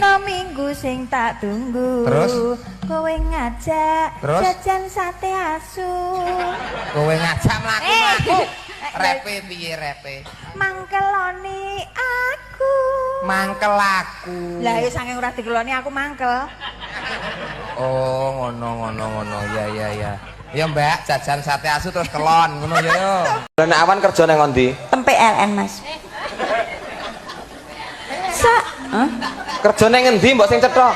Dino Minggu sing tak tunggu. Terus? Kowe ngajak Terus? Jajan sate asu. Kowe ngajak mlaku-mlaku. Eh. Repe piye repe? Mangkeloni aku. Mangkel aku. Lah ya saking ora dikeloni aku mangkel. Oh, ngono ngono ngono. Ya ya ya. Ya Mbak, jajan sate asu terus kelon ngono ya yo. Lah nek awan kerja nang ndi? Tem PLN, Mas. Sa, hah? Kerja nang ngendi mbok sing cetha?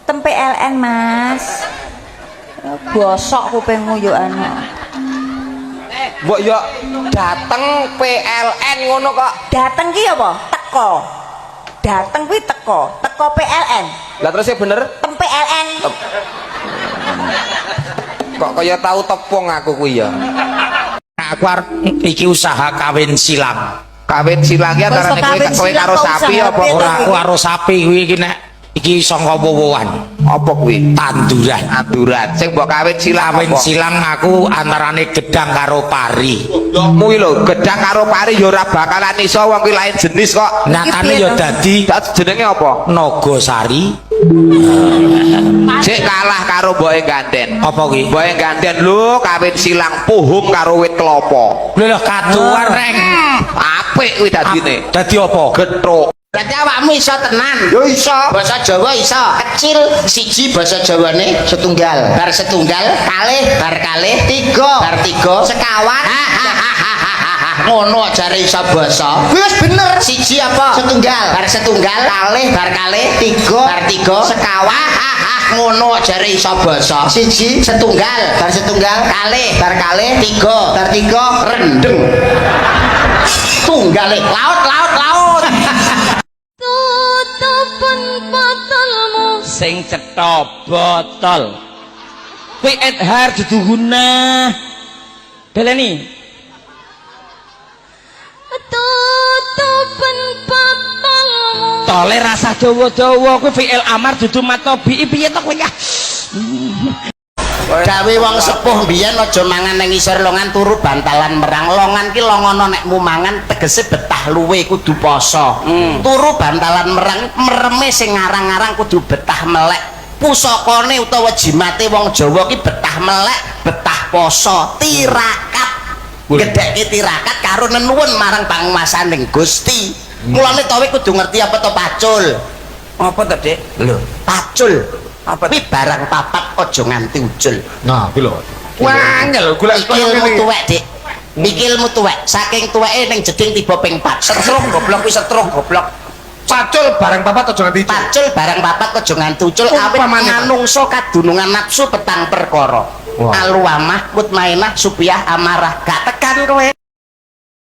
Tem PLN, Mas. Bosok kupingmu yo anu. Mbok yo dateng PLN ngono kok. Dateng ki apa? Teko. Dateng kuwi teko, teko PLN. Lah terus ya bener? Tem PLN. Kok kaya tau tepung aku kuwi ya. Aku arep iki usaha kawin silang. Kawin silang ki antarane kowe Kawin kowe silang karo kok sapi usaha apa piye ora? to? Aku karo sapi kuwi iki nek iki saka wowoan Apa kuwi? Tanduran. Tanduran. Sing mbok kawin silang Kawin apa? Silang aku antarane gedang karo pari. Kuwi lho, gedang karo pari ya ora bakalan iso, wong kuwi lain jenis kok. Nyatane piye ya to? Dadi Dadi jenenge apa? Nogosari. Sik kalah karo mboke ganden. Apa kuwi? Mboke ganden lho kawin silang puhung karo wit klopo. Lho lho kaduan reng. Apik kuwi dadine. Dadi apa? Gethuk. Berarti awakmu iso tenan. Yo iso. Basa Jawa iso. Kecil siji basa Jawane setunggal. Bar setunggal kalih, bar kalih tiga, bar tiga sekawan. Hahaha. Ngono jare iso basa. Kuwi wis bener. Siji apa? Setunggal. Bar setunggal kalih, bar kalih tiga, bar tiga sekawan. Hahaha. Ngono jare iso basa. Siji setunggal, bar setunggal kalih, bar kalih tiga, bar tiga rendeng. Tunggale laut laut laut. Tutupen botolmu. Sing cetha botol kuwi Edhar dudu guna beleni. Tutupen botolmu. Tole rasa dawa-dawa kuwi fi'il amar dudu matobi piye to kowe ya? Gawe wong sepuh mbiyen aja mangan nang isor longan, turu bantalan merang. Longan ki longono nekmu mangan, tegese betah luwe kudu poso. Turu bantalan merang, mereme sing ngarang-ngarang kudu betah melek. Pusakane utawa jimate wong Jawa ki betah melek, betah poso, tirakat. Gedhekke tirakat karo nenuwun marang panguwasaning Gusti. Mulane to kudu ngerti apa to pacul. Apa to, Dik? Lho, Pacul. Apa? Kuwi barang papat aja nganti ucul. Nah, kuwi lho. Wangel golek Iki ilmu tuwek, Dik. Iki ilmu tuwek. Saking tuweke ning jeding tiba ping 4. Setruk goblok kuwi, setruk goblok. Pacul barang papat aja nganti ucul. Pacul barang papat aja nganti ucul awit Umpamane, Pak. Manungsa kadunungan nafsu petang perkara. Wah. Aluamah, mutmainah, supiah, amarah. Gak tekan kowe.